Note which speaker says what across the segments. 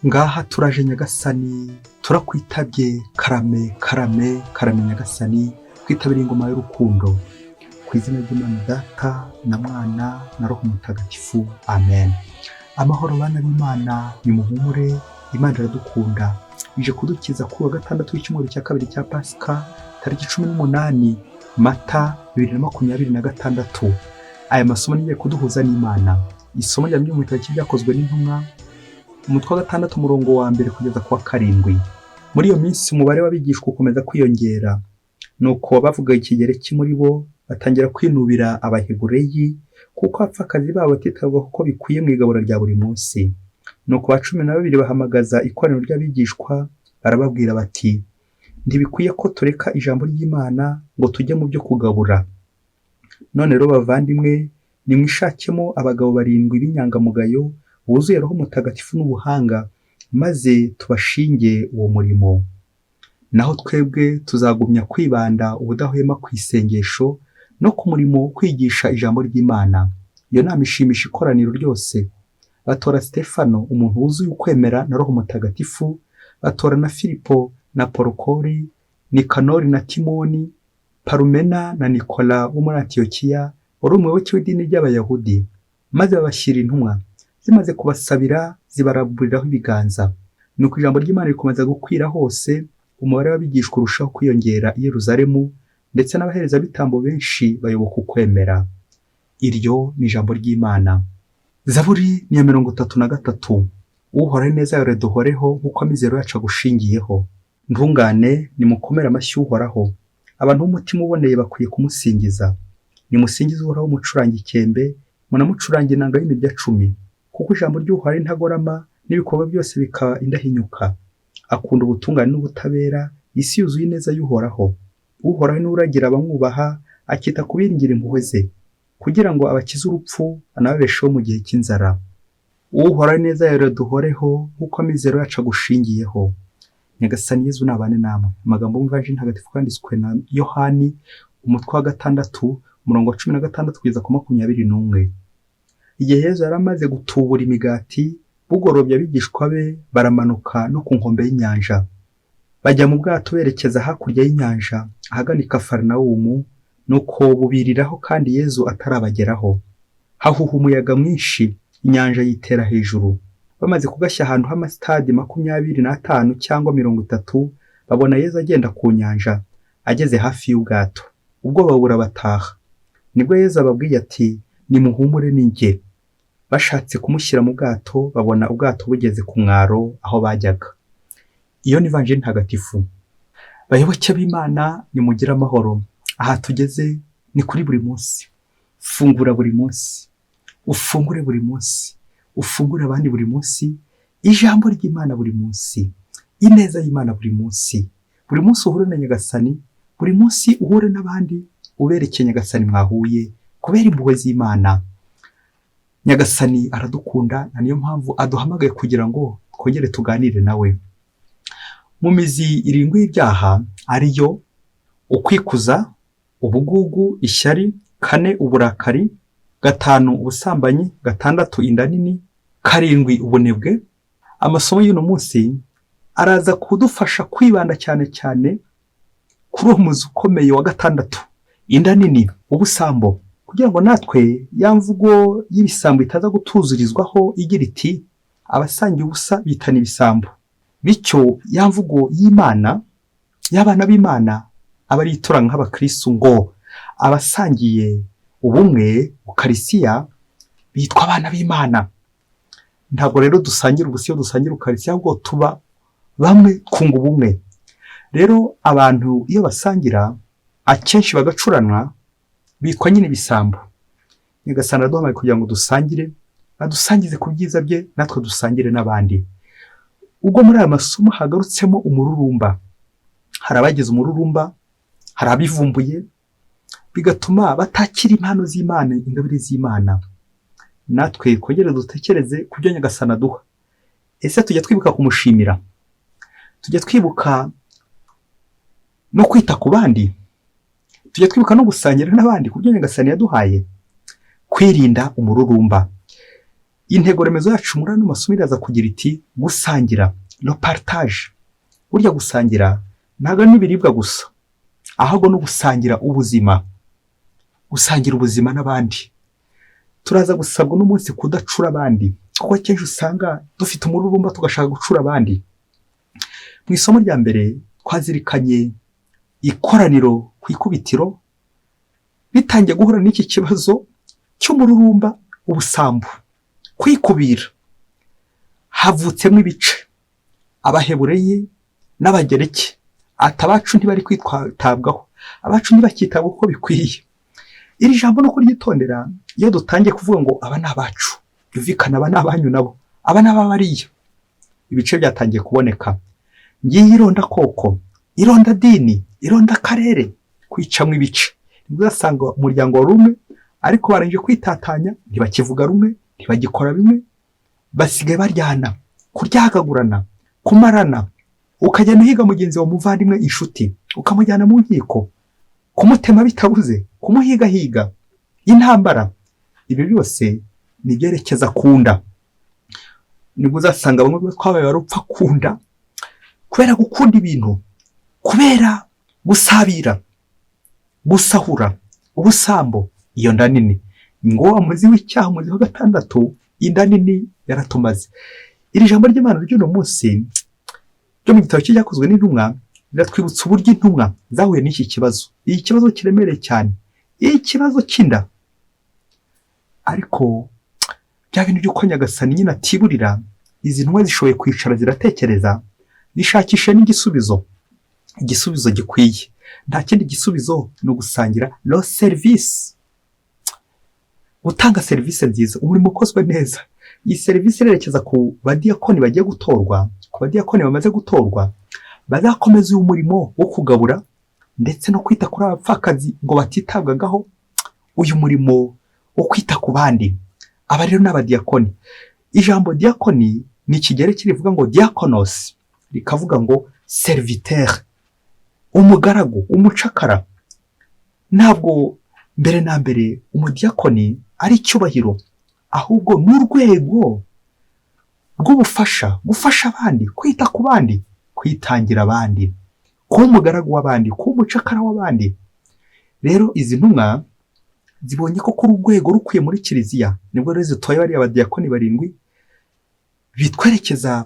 Speaker 1: Ngaha turaje Nyagasani, turakwitabye, karame karame karame Nyagasani, twitabire ingoma y'urukundo. Ku izina ry'Imana Data na Mwana na Roho Mutagatifu, amen. Amahoro bana b'Imana, nimuhumure, Imana iradukunda. Ije kudukiza kuri wa gatandatu w'icyumweru cya kabiri cya Pasika, tariki 18 Mata 2026. Aya masomo nigiye kuduhuza n'Imana. Isomo rya mbere mu gitabo cy'Ibyakozwe n'Intumwa, umutwe wa gatandatu, umurongo wa mbere kugeza ku wa karindwi. Muri iyo minsi umubare w'abigishwa ukomeza kwiyongera. Nuko bavuga Ikigereki muri bo batangira kwinubira Abahebureyi, kuko abapfakazi babo batitabwaho uko bikwiye mu igaburo rya buri munsi. Nuko ba 12 bahamagaza ikoraniro ry'abigishwa, barababwira bati: "Ntibikwiye ko tureka ijambo ry'Imana ngo tujye mu byo kugabura. None rero bavandimwe, nimwishakemo abagabo barindwi b'inyangamugayo buzuye Roho Mutagatifu n'ubuhanga, maze tubashinge uwo murimo. Naho twebwe tuzagumya kwibanda ubudahwema ku isengesho no ku murimo wo kwigisha ijambo ry'Imana." Iyo nama ishimisha ikoraniro ryose. Batora Sitefano, umuntu wuzuye ukwemera na Roho Mutagatifu, batora na Filipo na Porokori, Nikanori na Timoni, Parumena na Nikola wo muri Antiyokiya, wari umuyoboke w'idini ry'Abayahudi, maze babashyira intumwa. Zimaze kubasabira, zibaramburiraho ibiganza. Nuko ijambo ry'Imana rikomeza gukwira hose, umubare w'abigishwa urushaho kwiyongera i Yerusalemu, ndetse n'abaherezabitambo benshi bayoboka ukwemera. Iryo ni ijambo ry'Imana. Zaburi ni iya 33. Uhoraho, ineza yawe duhoreho nk'uko amizero yacu agushingiyeho. Ntungane, nimukomere amashyi Uhoraho. Abantu b'umutima uboneye bakwiye kumusingiza. Nimusingize Uhoraho mucuranga ikembe, munamucurange inanga y'imirya cumi. Kuko ijambo ry'Uhoraho ari intagorama, n'ibikorwa byose bikaba indahinyuka. Akunda ubutungane n'ubutabera, isi yuzuye ineza y'Uhoraho. Uhoraho niwe uragira abamwubaha, akita ku biringira impuhwe ze, kugira ngo abakize urupfu, anababesheho mu gihe cy'inzara. Uhoraho, ineza yawe duhoreho nk'uko amizero yacu agushingiyeho. Nyagasani Yezu nabane namwe. Amagambo y'Ivanjiri ntagatifu yanditswe na Yohani, umutwe wa gatandatu, umurongo wa 16 kugeza ku 21. Igihe Yezu yari amaze gutubura imigati, bugorobye abigishwa be baramanuka no ku nkombe y'inyanja. Bajya mu bwato berekeza hakurya y'inyanja, ahagana i Kafarinawumu, nuko bubiriraho kandi Yezu atarabageraho. Hahuha umuyaga mwinshi, inyanja yitera hejuru. Bamaze kugashya ahantu h'amasitadi 25 cyangwa 30, babona Yezu agenda ku nyanja, ageze hafi y'ubwato. Ubwoba burabataha. Nibwo Yezu ababwiye ati: "Nimuhumure, ni jye." Bashatse kumushyira mu bwato, babona ubwato bugeze ku mwaro aho bajyaga. Iyo ni Ivanjiri ntagatifu. Bayoboke b'Imana, nimugire amahoro. Aha tugeze ni kuri buri munsi. Fungura buri munsi, ufungure buri munsi, ufungure abandi buri munsi, ijambo ry'Imana buri munsi, ineza y'Imana buri munsi. Buri munsi uhure na Nyagasani, buri munsi uhure n'abandi, ubereke Nyagasani mwahuye, kubera impuhwe z'Imana. Nyagasani aradukunda, na niyo mpamvu aduhamagaye kugira ngo twongere tuganire nawe. Mu mizi irindwi y'ibyaha, ariyo ukwikuza, ubugugu, ishyari, kane uburakari, gatanu ubusambanyi, gatandatu inda nini, karindwi ubunebwe. Amasomo y'uno munsi araza kudufasha kwibanda cyane cyane kuri uwo muzi ukomeye wa gatandatu, inda nini, ubusambo, kugira ngo natwe ya mvugo y'ibisambo itaza gutuzurizwaho igira iti: "Abasangiye ubusa bitana ibisambo." Bityo ya mvugo y'Imana, y'abana b'Imana, aba ari ituranga nk'abakristu ngo abasangiye ubumwe ukarisiya bitwa abana b'Imana. Ntabwo rero dusangira ubusa iyo dusangira ukarisiya, ahubwo tuba bamwe, twunga ubumwe. Rero abantu iyo basangira akenshi bagacuranwa, bitwa nyine ibisambo. Nyagasani araduhamagaye kugira ngo dusangire, adusangize ku byiza bye, natwe dusangire n'abandi. Ubwo muri aya masomo hagarutsemo umururumba, hari abagize umururumba, hari abivumbuye, bigatuma batakira impano z'Imana, ingabire z'Imana. Natwe twongere dutekereze ku byo Nyagasani aduha. Ese tujya twibuka kumushimira? Tujya twibuka no kwita ku bandi? Tujya twibuka no gusangira n'abandi ku byo Nyagasani yaduhaye? Kwirinda umururumba. Intego remezo yacu muri ano masomo iraza kugira iti: gusangira, le partage. Burya gusangira ntabwo ari n'ibiribwa gusa, ahubwo no gusangira ubuzima, gusangira ubuzima n'abandi. Turaza gusabwa n'umunsi kudacura abandi, kuko akenshi usanga dufite umururumba, tugashaka gucura abandi. Mu isomo rya mbere twazirikanye ikoraniro ku ikubitiro ritangiye guhura n'iki kibazo cy'umururumba, ubusambo, kwikubira. Havutsemo ibice, Abahebureyi n'Abagereki, ati: "Abacu ntibari kwitabwaho, abacu ntibakitabwaho uko bikwiye." Iri jambo no kuryitondera, iyo dutangiye kuvuga ngo aba ni abacu, byumvikana aba ni abanyu nabo, aba ni ababariya, ibice byatangiye kuboneka. Ngiyi irondakoko, irondadini, irondakarere, kwicamo ibice. Nibwo uzasanga umuryango wari umwe, ariko barangije kwitatanya, ntibakivuga rumwe, ntibagikora bimwe, basigaye baryana, kuryagagurana, kumarana. Ukagenda uhiga mugenzi wawe, umuvandimwe, inshuti, ukamujyana mu nkiko, kumutema bitabuze, kumuhigahiga, intambara. Ibyo byose ni ibyerekeza ku nda. Nibwo uzasanga bamwe twabaye barupfa ku nda, kubera gukunda ibintu, kubera gusabira, gusahura, ubusambo, iyo nda nini. Ngo wa muzi w'icyaha, umuzi wa gatandatu, inda nini yaratumaze. Iri jambo ry'Imana ry'uno munsi ryo mu gitabo cy'Ibyakozwe n'Intumwa riratwibutsa uburyo intumwa zahuye n'iki kibazo, iki kibazo kiremereye cyane, ikibazo cy'inda. Ariko bya bintu by'uko Nyagasani nyine atiburira, izi ntumwa zishoboye kwicara, ziratekereza, zishakisha n'igisubizo, igisubizo gikwiye. Nta kindi gisubizo, ni ugusangira, le service, gutanga serivisi nziza, umurimo ukozwe neza. Iyi serivisi irerekeza ku badiyakoni bagiye gutorwa, ku badiyakoni bamaze gutorwa, bazakomeza uyu murimo wo kugabura ndetse no kwita kuri aba bapfakazi ngo batitabwagaho, uyu murimo wo kwita ku bandi. Aba rero ni abadiyakoni. Ijambo diyakoni ni Ikigereki rivuga ngo diakonos, rikavuga ngo serviteur, umugaragu, umucakara. Ntabwo mbere na mbere umudiyakoni ari icyubahiro, ahubwo ni urwego rw'ubufasha, gufasha abandi, kwita ku bandi, kwitangira abandi, kuba umugaragu w'abandi, kuba umucakara w'abandi. Rero izi ntumwa zibonye ko kuri urwego rukwiye muri kiliziya, nibwo rero zitoye bariya badiyakoni barindwi, bitwerekeza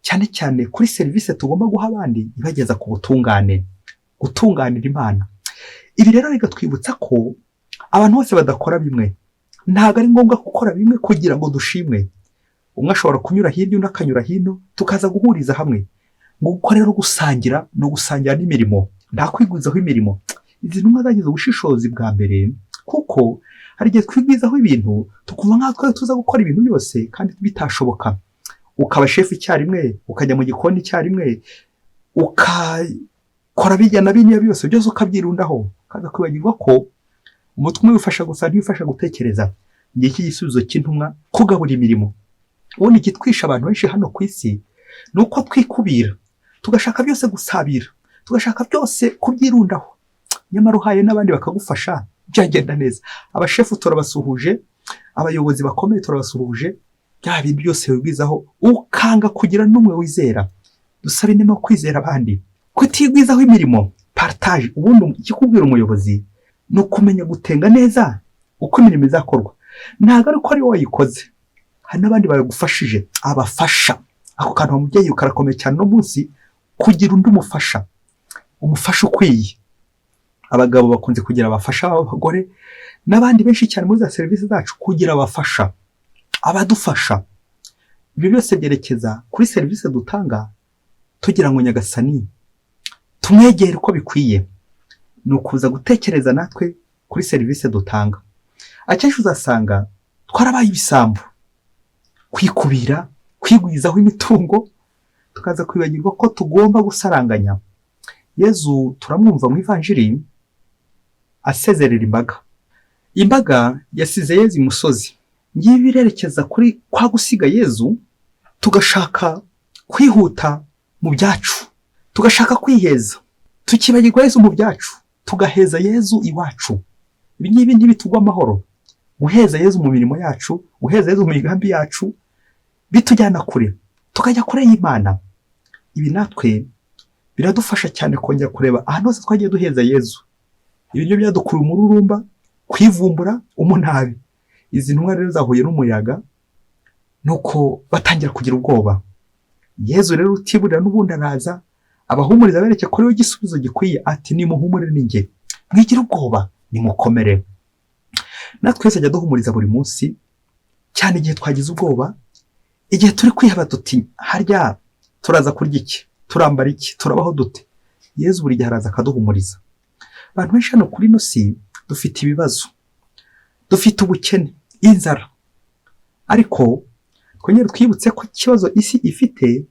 Speaker 1: cyane cyane kuri serivisi tugomba guha abandi ibageza ku butungane, gutunganira Imana. Ibi rero bigatwibutsa ko abantu bose badakora bimwe. Ntabwo ari ngombwa gukora bimwe kugira ngo dushimwe. Umwe ashobora kunyura hirya, undi akanyura hino, tukaza guhuriza hamwe. Ngo uko rero gusangira ni ugusangira n'imirimo, nta kwigwizaho imirimo. Izi ntumwa zagize ubushishozi bwa mbere, kuko hari igihe twigwizaho ibintu, tukumva nk'aho twari tuza gukora ibintu byose kandi bitashoboka. Ukaba shefu icyarimwe, ukajya mu gikoni icyarimwe, ukakora bijya na biriya byose, byose ukabyirundaho, ukaza kwibagirwa ko umutwe umwe wifasha gusa, ntiwifasha gutekereza. Ngiki igisubizo cy'intumwa: kugabura imirimo. Ubundi igitwisha abantu benshi hano ku isi ni uko twikubira, tugashaka byose gusabira, tugashaka byose kubyirundaho, nyamara uhaye n'abandi bakagufasha byagenda neza. Abashefu turabasuhuje, abayobozi bakomeye turabasuhuje. Bya bintu byose wigwizaho, ukanga kugira n'umwe wizera. Dusabe inema yo kwizera abandi, kutigwizaho imirimo, partage. Ubundi ikikubwira umuyobozi ni ukumenya gutenga neza uko imirimo izakorwa. Ntabwo ari uko ari wowe wayikoze, hari n'abandi bagufashije, abafasha. Ako kantu wa mubyeyi karakomeye cyane uno munsi, kugira undi umufasha, umufasha ukwiye. Abagabo bakunze kugira abafasha b'abagore n'abandi benshi cyane muri za serivisi zacu, kugira abafasha, abadufasha. Ibyo byose byerekeza kuri serivisi dutanga tugira ngo Nyagasani tumwegere uko bikwiye. Ni ukuza gutekereza natwe kuri serivisi dutanga. Akenshi uzasanga twarabaye ibisambo, kwikubira, kwigwizaho imitungo, tukaza kwibagirwa ko tugomba gusaranganya. Yezu turamwumva mu Ivanjiri asezerera imbaga. Imbaga yasize Yezu imusozi. Ngibi birerekeza kuri kwa gusiga Yezu, tugashaka kwihuta mu byacu, tugashaka kwiheza, tukibagirwa Yezu mu byacu, tugaheza Yezu iwacu. Ibi ngibi ntibitugwa amahoro. Guheza Yezu mu mirimo yacu, guheza Yezu mu migambi yacu, bitujyana kure, tukajya kure y'Imana. Ibi natwe biradufasha cyane kongera kureba ahantu hose twagiye duheza Yezu. Ibiryo byadukuruye umururumba, kwivumbura, umunabi. Izi ntumwa rero zahuye n'umuyaga, nuko batangira kugira ubwoba. Yezu rero utiburira n'ubundi araza abahumuriza, abereke ko ariwe igisubizo gikwiye, ati: "Nimuhumure, ni njye, mwigire ubwoba, nimukomere." Natwe twese ajya duhumuriza buri munsi, cyane igihe twagize ubwoba, igihe turi kwiheba tuti: "Harya turaza kurya iki? Turambara iki? Turabaho dute?" Yezu buri gihe araza akaduhumuriza. Abantu benshi hano kuri ino si dufite ibibazo, dufite ubukene, inzara, ariko twongere twibutse ko ikibazo isi ifite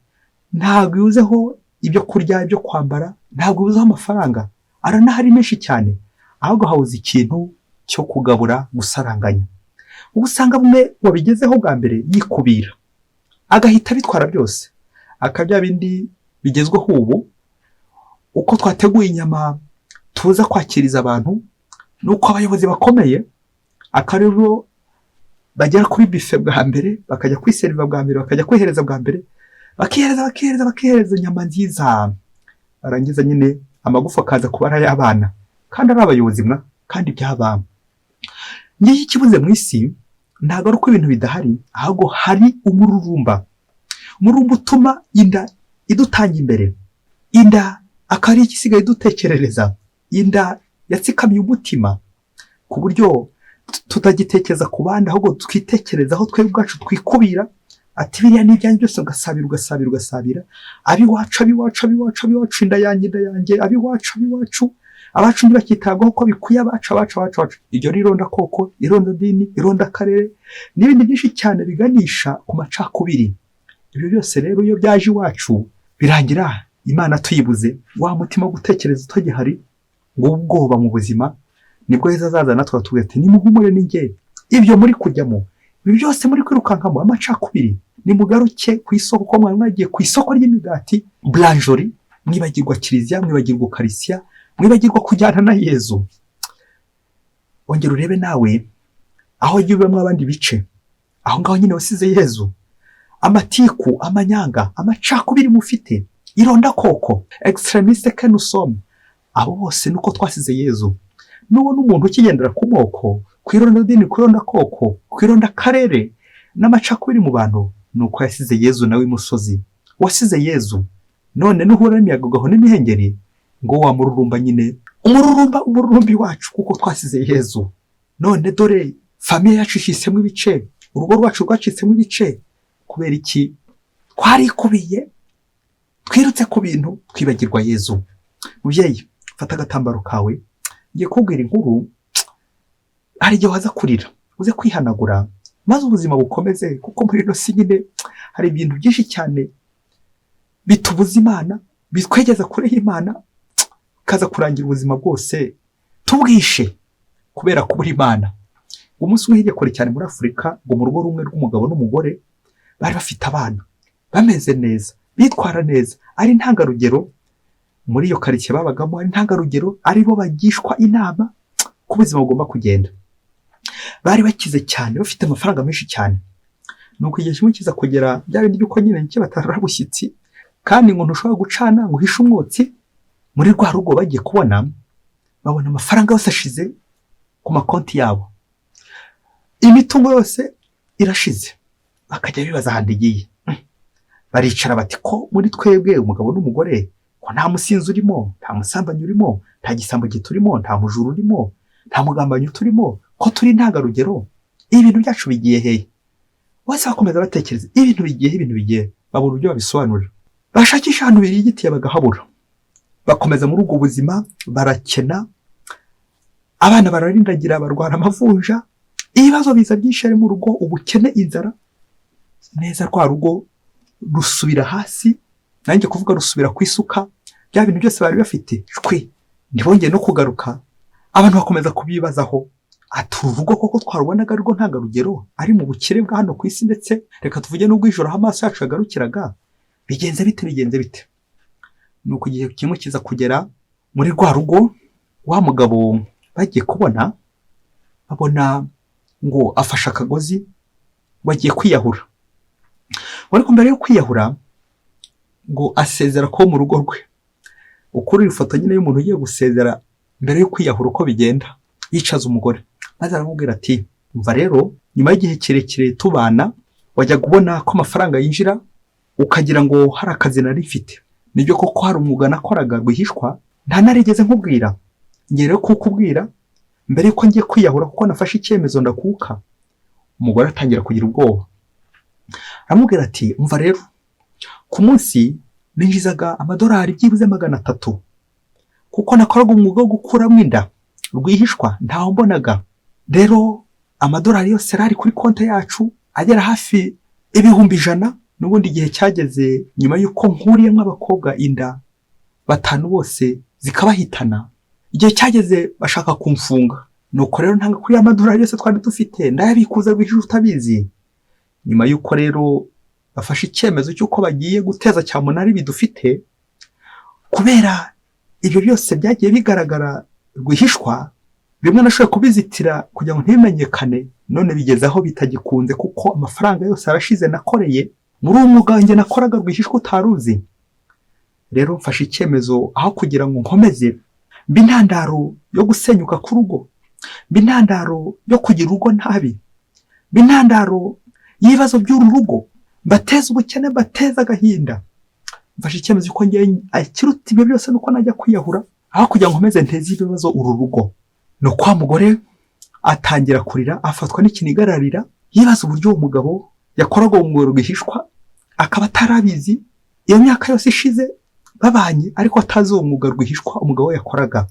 Speaker 1: ntabwo ibuzeho ibyo kurya, ibyo kwambara, ntabwo ibuzeho amafaranga, aranahari menshi cyane, ahubwo habuze ikintu cyo kugabura, gusaranganya. Ubu usanga bumwe wabigezeho bwa mbere yikubira, agahita abitwara byose, aka bya bindi bigezweho ubu, uko twateguye inyama tuza kwakiriza abantu, nuko abayobozi bakomeye akaba bagera kuri buffet bwa mbere, bakajya kwiseriva bwa mbere, bakajya kwihereza bwa mbere, bakihereza, bakihereza, bakihereza inyama nziza, barangiza nyine amagufa akaza kuba ari ay'abana, kandi ari abayobozi mwa kandi byaba. Ngiyo ikibuze mu isi ntabwo ari uko ibintu bidahari, ahubwo hari umururumba, umururumba utuma inda idutanga imbere, inda akaba ari igisigaye idutekerereza, inda yatsikamiye umutima ku buryo tutagitekereza ku bandi, ahubwo twitekerezaho twebwe ubwacu, twikubira, ati: "Biriya ni ibyanjye byose." Ugasabira, ugasabira, ugasabira ab'iwacu, ab'iwacu, ab'iwacu, ab'iwacu, inda yanjye, inda yanjye, ab'iwacu, ab'iwacu, abacu ntibakitabwaho uko bikwiye, abacu, abacu, abacu, abacu. Iryo ni irondakoko, irondadini, irondakarere n'ibindi byinshi cyane biganisha ku macakubiri. Ibyo byose rero iyo byaje iwacu birangira Imana tuyibuze, wa mutima wo gutekereza utagihari, ngo ubwoba mu buzima. Nibwo Yezu azaza natwe atubwira ati: "Nimuhumure, ni njye. Ibyo muri kujyamo, ibi byose muri kwirukankamo, amacakubiri, nimugaruke ku isoko, ko mwari mwagiye ku isoko ry'imigati buranjori, mwibagirwa kiliziya, mwibagirwa ukarisiya, mwibagirwa kujyana na Yezu." Ongera urebe nawe aho wagiye ubamo abandi bice, aho ngaho nyine wasize Yezu, amatiku, amanyanga, amacakubiri mufite, irondakoko, extrémistes que nous sommes, abo bose nuko twasize Yezu. Nubona umuntu ukigendera ku moko, ku irondadini, ku irondakoko, ku irondakarere n'amacakubiri mu bantu, ni uko yasize Yezu nawe imusozi. Wasize Yezu, none nuhura n'imiyaga ugahona n'imihengeri, ngo wa mururumba nyine, umururumba, umururumbi wacu, kuko twasize Yezu. None dore famille yacu ishyitsemo ibice, urugo rwacu rwacitsemo ibice. Kubera iki? Twarikubiye, twirutse ku bintu, twibagirwa Yezu. Mubyeyi, fata agatambaro kawe, ngiye kubwira inkuru. Hari igihe waza kurira, uze kwihanagura, maze ubuzima bukomeze, kuko muri ino si nyine hari ibintu byinshi cyane bitubuza Imana, bitwegeza kure y'Imana, kaza kurangira ubuzima bwose tubwishe kubera kubura Imana. Umunsi umwe hirya kure cyane muri Afurika, ngo mu rugo rumwe rw'umugabo n'umugore bari bafite abana bameze neza, bitwara neza, ari intangarugero muri iyo karitsiye babagamo, ari intangarugero, aribo bagishwa inama ko ubuzima bugomba kugenda. Bari bakize cyane, bafite amafaranga menshi cyane. Nuko igihe kimwe kiza kugera, bya bindi by'uko nyine nicyo batarara bushyitsi, kandi ngo ntushobora gucana ngo uhishe umwotsi. Muri rwa rugo bagiye kubona babona amafaranga yose ashize ku makonti yabo, imitungo yose irashize. Bakajya bibaza ahantu igiye. Baricara bati: "Ko muri twebwe umugabo n'umugore, ko nta musinzi urimo, nta musambanyi urimo, nta gisambo giturimo, nta mujura urimo, nta mugambanyi uturimo, ko turi intangarugero, ibintu byacu bigiye hehe?" Bose bakomeza batekereza: "Ibintu bigiye he? Ibintu bigiye?" Babura uburyo babisobanura, bashakisha ahantu birigitiye bagahabura. Bakomeza muri ubwo buzima, barakena, abana bararindagira, barwara amavunja, ibibazo biza byinshi ari mu rugo, ubukene, inzara. Neza rwa rugo rusubira hasi, nanjye kuvuga rusubira ku isuka. Bya bintu byose bari bafite shwi, ntibongeye no kugaruka. Abantu bakomeza kubibazaho, ati: "Uru rugo koko twarubonaga rwo ntangarugero, ari mu bukire bwa hano ku isi, ndetse reka tuvuge n'ubw'ijoro aho amaso yacu yagarukiraga, bigenze bite? Bigenze bite?" Ni uko igihe kimwe kiza kugera muri rwa rugo, wa mugabo bagiye kubona babona Ngo afashe akagozi, ngo agiye kwiyahura. Ariko mbere yo kwiyahura, ngo asezera ko mu rugo rwe. Ukurira ifoto nyine y'umuntu ugiye gusezera mbere yo kwiyahura, uko bigenda: yicaza umugore maze aramubwira ati: "Umva rero, nyuma y'igihe kirekire tubana, wajyaga ubona ko amafaranga yinjira ukagira ngo hari akazi nari mfite. Nibyo koko, hari umwuga nakoraga rwihishwa nta narigeze nkubwira. Ngiye rero kukubwira mbere yuko ngiye kwiyahura, kuko nafashe icyemezo ndakuka." Umugore atangira kugira ubwoba. Aramubwira ati: "Umva rero, ku munsi ninjizaga amadolari byibuze 300, kuko nakoraga umwuga wo gukuramo inda rwihishwa, ntaho mbonaga. Rero amadolari yose yari ari kuri konti yacu agera hafi 100,000. N'ubundi igihe cyageze, nyuma y'uko nkuriyemo abakobwa inda batanu bose zikabahitana, igihe cyageze bashaka kumfunga. Nuko rero ntanga kuri ya madolari yose twari dufite, ndayabikuza rwihishwa utabizi. Nyuma y'uko rero bafashe icyemezo cy'uko bagiye guteza cyamunara ibi dufite, kubera ibyo byose byagiye bigaragara rwihishwa, bimwe nashoboye kubizitira kugira ngo ntibimenyekane, none bigeze aho bitagikunze, kuko amafaranga yose arashize nakoreye muri uwo mwuga wanjye nakoraga rwihishwa utaruzi. Rero mfashe icyemezo, aho kugira ngo nkomeze mbe intandaro yo gusenyuka k'urugo, mbe intandaro yo kugira urugo nabi, mbe intandaro y'ibibazo by'uru rugo, mbateze ubukene, mbateze agahinda, mfashe icyemezo ko ngiye, ikiruta ibyo byose nuko najya kwiyahura aho kugira ngo nkomeze nteze ibibazo uru rugo." Ni uko wa mugore atangira kurira, afatwa n'ikiniga, ararira, yibaza uburyo uwo mugabo yakoraga uwo mwuga rwihishwa akaba atarabizi iyo myaka yose ishize babanye, ariko atazi uwo mwuga rwihishwa umugabo we yakoraga.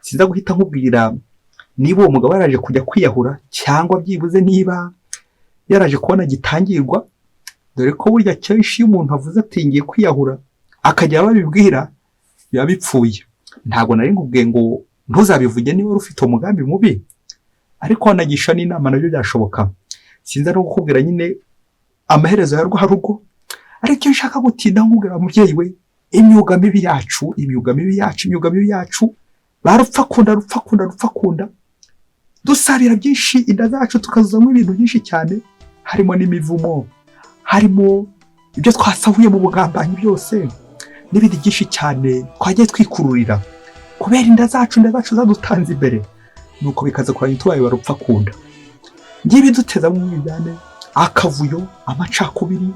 Speaker 1: Sinza guhita nkubwira niba uwo mugabo yaraje kujya kwiyahura, cyangwa byibuze niba yaraje kubona gitangirwa, dore ko burya kenshi iyo umuntu avuze ati "Ngiye kwiyahura", akajya babibwira, biba bipfuye. Ntabwo nari nkubwiye ngo ntuzabivuge niba wari ufite umugambi mubi, ariko wanagisha n'inama nabyo byashoboka. Sinza no kukubwira nyine amaherezo ya rwa rugo, ariko icyo nshaka gutinda nkubwira, mubyeyi we, imyuga mibi yacu, imyuga mibi yacu, imyuga mibi yacu, ba rupfa kunda, rupfa kunda, rupfa kunda, dusabira byinshi, inda zacu tukazuzamo ibintu byinshi cyane, harimo n'imivumo, harimo ibyo twasahuye mu bugambanyi byose n'ibindi byinshi cyane twagiye twikururira kubera inda zacu. Inda zacu zadutanze imbere, nuko bikaza kurangira tubaye barupfa kunda. Ngibi dutezamo umwiryane, akavuyo, amacakubiri,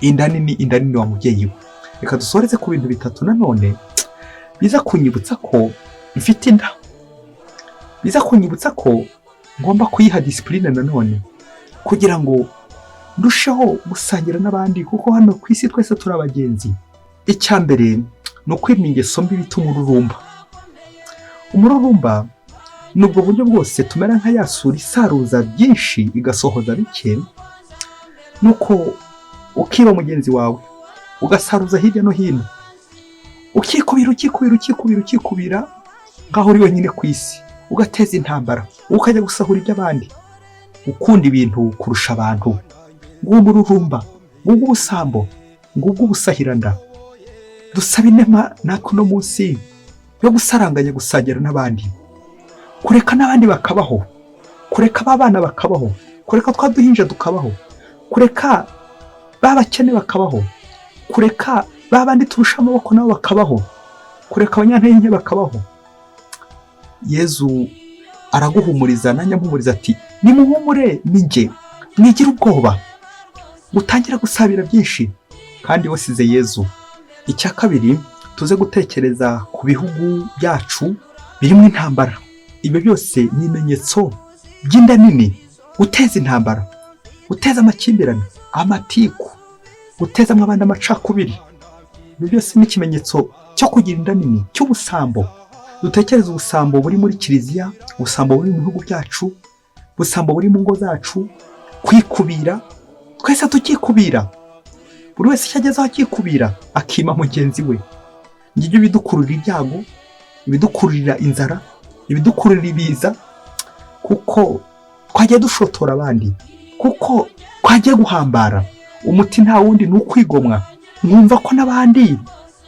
Speaker 1: inda nini, inda nini wa mubyeyi we. Reka dusoreze ku bintu bitatu nanone biza kunyibutsa ko mfite inda, biza kunyibutsa ko ngomba kuyiha discipline nanone kugira ngo ndusheho gusangira n'abandi, kuko hano ku isi twese turi abagenzi. Icya mbere ni ukwirinda ingeso mbi bita umururumba. Umururumba ni ubwo buryo bwose tumera nka ya suri isaruza byinshi igasohoza bike, nuko ukiba mugenzi wawe, ugasaruza hirya no hino, ukikubira, ukikubira, ukikubira, ukikubira nk'aho uri wenyine ku isi, ugateza intambara, ukajya gusahura iby'abandi, ukunda ibintu kurusha abantu. Nguwo umururumba, ngubwo ubusambo, ngubwo ubusahiranda. Dusaba inema natwe uno munsi yo gusaranganya, gusangira n'abandi, kureka n'abandi bakabaho, kureka ba bana bakabaho, kureka twa duhinja tukabaho, kureka ba bakene bakabaho, kureka ba bandi turusha amaboko nabo bakabaho, kureka abanyantege nke bakabaho. Yezu araguhumuriza, nanjye ampumuriza ati: "Nimuhumure, ni njye, mwigire ubwoba." Mutangire gusabira byinshi kandi wasize Yezu. Icya kabiri, tuze gutekereza ku bihugu byacu birimo intambara. Ibyo byose ni ibimenyetso by'inda nini: guteza intambara, guteza amakimbirane, amatiku, gutezamo abandi amacakubiri. Ibyo byose ni ikimenyetso cyo kugira inda nini, cy'ubusambo. Dutekereze ubusambo buri muri kiliziya, ubusambo buri mu bihugu byacu, ubusambo buri mu ngo zacu, kwikubira, twese tukikubira, buri wese icyo agezeho akikubira, akima mugenzi we. Ngibyo ibidukururira ibyago, ibidukururira inzara, ibidukururira ibiza, kuko twagiye dushotora abandi, kuko twagiye guhambara. Umuti nta wundi, ni ukwigomwa, nkumva ko n'abandi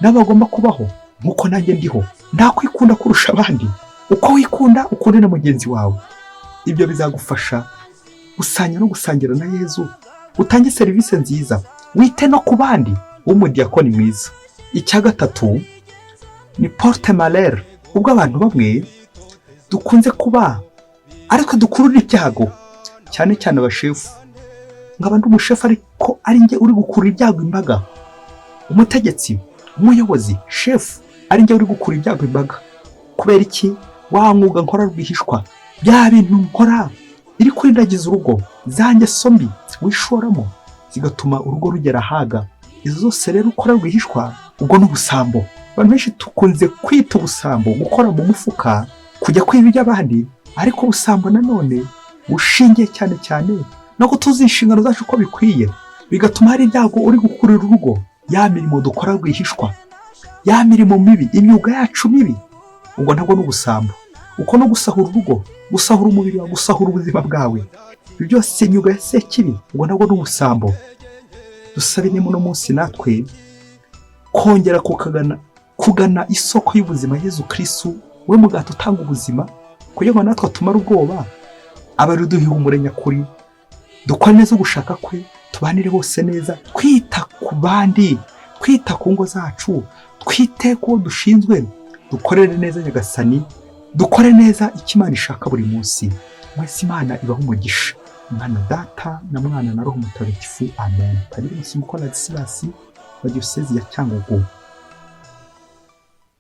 Speaker 1: nabo bagomba kubaho nk'uko nanjye ndiho, nta kwikunda kurusha abandi. Uko wikunda ukunde na mugenzi wawe, ibyo bizagufasha. Gusanya no gusangira na Yezu, utange serivisi nziza, wite no ku bandi, w'umudiyakoni mwiza. Icya gatatu ni porte-malheur. Ubwo abantu bamwe dukunze kuba ariko dukurura ibyago, cyane cyane abashefu. Nkaba ndi umushefu ariko ari njye uri gukurura ibyago imbaga, umutegetsi, umuyobozi, shefu, ari njye uri gukurura ibyago imbaga. Kubera iki? Wa mwuga nkora rwihishwa, bya bintu nkora iri kurindagiza urugo, za ngeso mbi wishoramo zigatuma urugo rugera ahaga. Izo zose rero ukora rwihishwa, ubwo ni ubusambo. Abantu benshi dukunze kwita ubusambo gukora mu mufuka, kujya kwiba iby'abandi, ariko ubusambo nanone bushingiye cyane cyane no kutuzi inshingano zacu uko bikwiye, bigatuma hari ibyago uri gukurura urugo. Ya mirimo dukora rwihishwa, ya mirimo mibi, imyuga yacu mibi, ubwo ntabwo ni ubusambo. Uko no gusahura urugo, gusahura umubiri wawe, gusahura ubuzima bwawe, ibyo byose imyuga ya sekibi, ubwo nabwo ni ubusambo. Dusabe ni muno munsi natwe kongera kugana isoko y'ubuzima, Yezu Kristu, we mugati utanga ubuzima, kugira ngo natwe tumare ubwoba, abe duha ihumure nyakuri, dukore neza ugushaka kwe, tubanire bose neza, twita ku bandi, twita ku ngo zacu, twite ku bo dushinzwe, dukorere neza Nyagasani, dukore neza icyo Imana ishaka buri munsi. Mwese Imana ibaha umugisha, Imana Data na Mwana na Roho Mutagatifu. Amen. Padiri Musimbuko Ladislas wa Diyosezi ya Cyangugu.